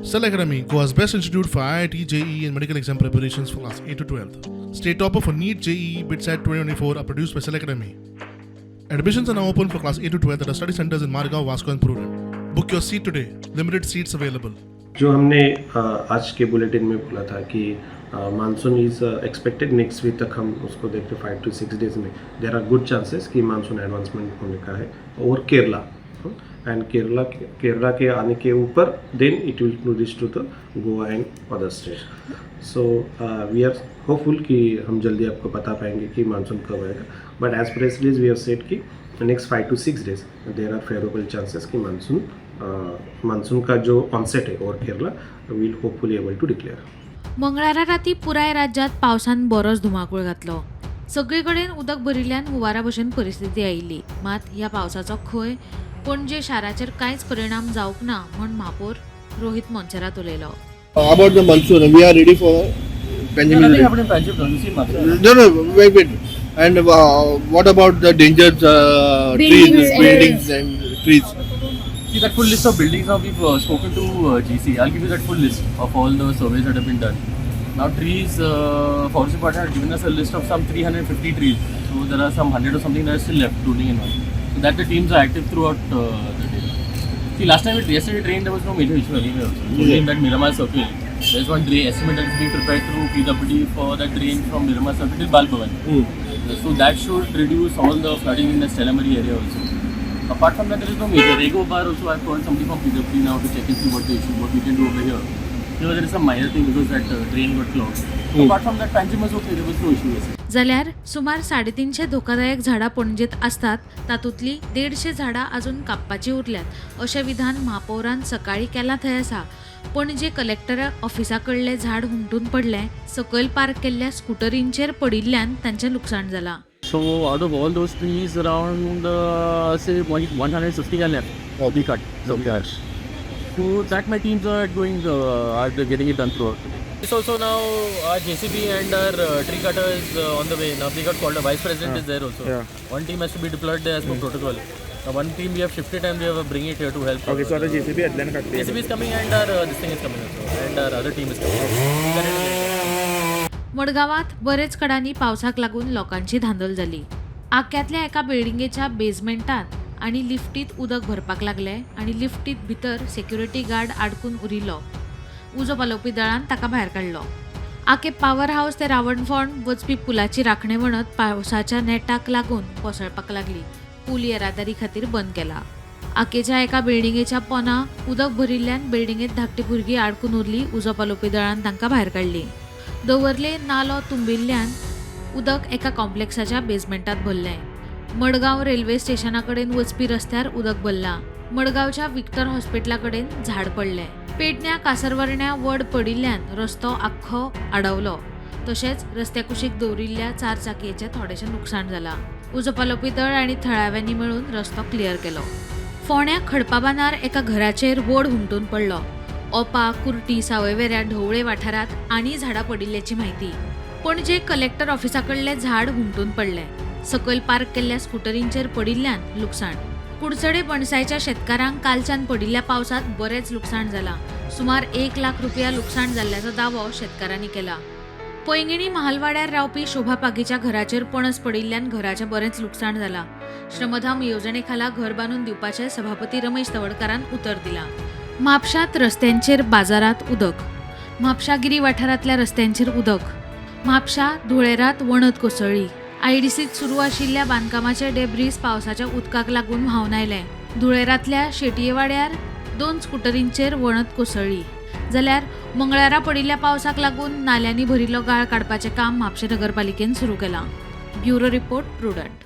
Cell Academy, Goa's best institute for IIT, JEE, and medical exam preparations for class 8 to 12. State topper for NEET, JEE, BITSAT 2024 are produced by Cell Academy. Admissions are now open for class 8 to 12 at our study centers in Margao, Vasco, and Prudent. Book your seat today. Limited seats available. जो हमने आज K bulletin में बोला था कि monsoon is expected next week तक, हम उसको देखते 5 two 6 days में there are good chances कि मानसून एडवांसमेंट होने का है और केरला एंड केरला केरला के आने के ऊपर then it will reach to the Goa and other state. So we are hopeful कि हम जल्दी आपको बता पाएंगे कि मानसून कब आएगा, but as press release we have said कि next 5 to 6 days there are favourable chances कि मानसून मानसून का जो ऑनसेट है और Kerala will hopefully able to declare. मंगळारा राती पुराय राज्यांत पावसान बरोच धुमाकूळ घातलो. सगळे कडेन उदक भरिल्ल्यान हुंवारा भशेन परिस्थिती आयिल्ली. मात ह्या पावसाचो खंय पणजे शाराचेर कांयच परिणाम जावंक ना म्हूण महापौर रोहित मोन्सेरात उलयलो. About the monsoon, we are ready for Panjim. Nothing happened in Panjim, you see Mathura. No, wait, wait. And what about the dangerous trees, Buildings and- buildings and trees? See that full list of buildings now, we've spoken to GC. I'll give you that full list of all the surveys that have been done. Now trees, Forest Department has given us a list of some 350 trees. So there are some 100 or something that are still left, pruning and all. So that the teams are active throughout the day. See, last time it yesterday it rained, there was no major issue anyway also. It's only in that Miramar circle. There's one drain estimate that is being prepared through PWD for that drain from Miramar circle till Bal Bhavan. So that should reduce all the flooding in the Stella Marie area also. Apart from that, there is no major. Rego bar also, I've called somebody from PWD now to check and see what the issue, what we can do over here. There is some minor thing because that drain got clogged. Apart from that, Panjim was okay. There was no issue yesterday. जाल्यार सुमार 350 धोकादायक झाडां पणजेंत आसतात, तातूंतलीं 150 झाडां अजून कापपाचीं उरल्यात अशें विधान महापौरान सकाळीं केलां थंय आसा, पणजे कलेक्टर ऑफिसा कडलें झाड हुमटून पडलें. सकयल पार्क केल्ल्या स्कुटरींचेर पडिल्ल्यान तांचें लुकसाण जालां. So out of all those trees, around say 150 are left to be cut. So, so that my teams are going, are getting it done throughout today. It's also now our JCB and our tree cutter is on the way. Now we got called. The vice president is there also. One team has to be deployed there as per protocol. Now one team we have shifted and we have bringing it here to help. Okay, so आता JCB येतल्यान काडटली. JCB is coming and our this thing is coming also, and our other team is coming. मडगांवांत बरेच कडांनी पावसाक लागून लोकांची धांदल जाली. आक्यांतल्या एका बिल्डिंगेच्या बेजमेंटांत आनी लिफ्टींत उदक भरपाक लागलें आनी लिफ्टींत भितर सेक्युरिटी गार्ड आडकून उरिल्लो. उजो पालोवपी दळान ताका भायर काडलो. आके पावर हावस ते रावणफोंड वचपी पुलाची राखणे वणत पावसाच्या नेटाक लागून कोसळपाक लागली. पूल येरादारी खातीर बंद केला. आकेच्या एका बिल्डिंगेच्या पोना उदक भरिल्ल्यान बिल्डिंगेत धाकटी भुरगीं आडकून उरली. उजो पालोवपी दळान तांकां भायर काडली. दवर्ले नालो तुंबिल्ल्यान उदक एका कॉम्प्लेक्साच्या बेजमेंटात भरलें. मडगांव रेल्वे स्टेशना कडेन वचपी रस्त्यार उदक भरलां. मडगांवच्या विक्टर हॉस्पिटला कडेन झाड पडलें. पेडण्या कासरवर्ण्या वड पडिल्ल्यान रस्तो आख्खो आडवलो. तशेंच रस्त्या कुशीक दवरिल्ल्या चार चाकयेचें थोडेशें लुकसाण जालां. उजो पालोवपी दळ आनी थळाव्यांनी मेळून रस्तो क्लियर केलो. फोंड्या खडपाबांदार एका घराचेर वड हुमटून पडलो. ओपा, कुर्टी, सावयवेऱ्या, ढवळे वाठारांत आनी झाडां पडिल्ल्याची म्हायती. पणजे कलेक्टर ऑफिसा कडलें झाड हुमटून पडलें. सकयल पार्क केल्ल्या स्कुटरींचेर पडिल्ल्यान लुकसाण. कुडचडे पणसायच्या शेतकारांक कालच्यान पडिल्ल्या पावसांत बरेंच लुकसाण जालां. सुमार 1 लाख रुपया लुकसाण जाल्ल्याचो दावो शेतकारांनी केला. पैंगिणी महालवाड्यार रावपी शोभा पागीच्या घराचेर पणस पडिल्ल्यान घराचें बरेंच लुकसाण जालां. श्रमधाम येवजणे खाला घर बांदून दिवपाचें सभापती रमेश तवडकारान उतर दिलां. म्हापशांत रस्त्यांचेर, बाजारात उदक. म्हापशा गिरी वाठारांतल्या रस्त्यांचेर उदक. म्हापशा धुळेरात वणत कोसळ्ळी. आयडीसीत सुरू आशिल्ल्या बांदकामाचे डेब्रीज पावसाच्या उदकाक लागून व्हांवन आयले. धुळेरांतल्या शेटयेवाड्यार दोन स्कुटरींचेर वणत कोसळ्ळी. जाल्यार मंगळारा पडिल्ल्या पावसाक लागून नाल्यांनी भरिल्लो गाळ काडपाचें काम म्हापशें नगरपालिकेन सुरू केलां. Bureau report, Prudent.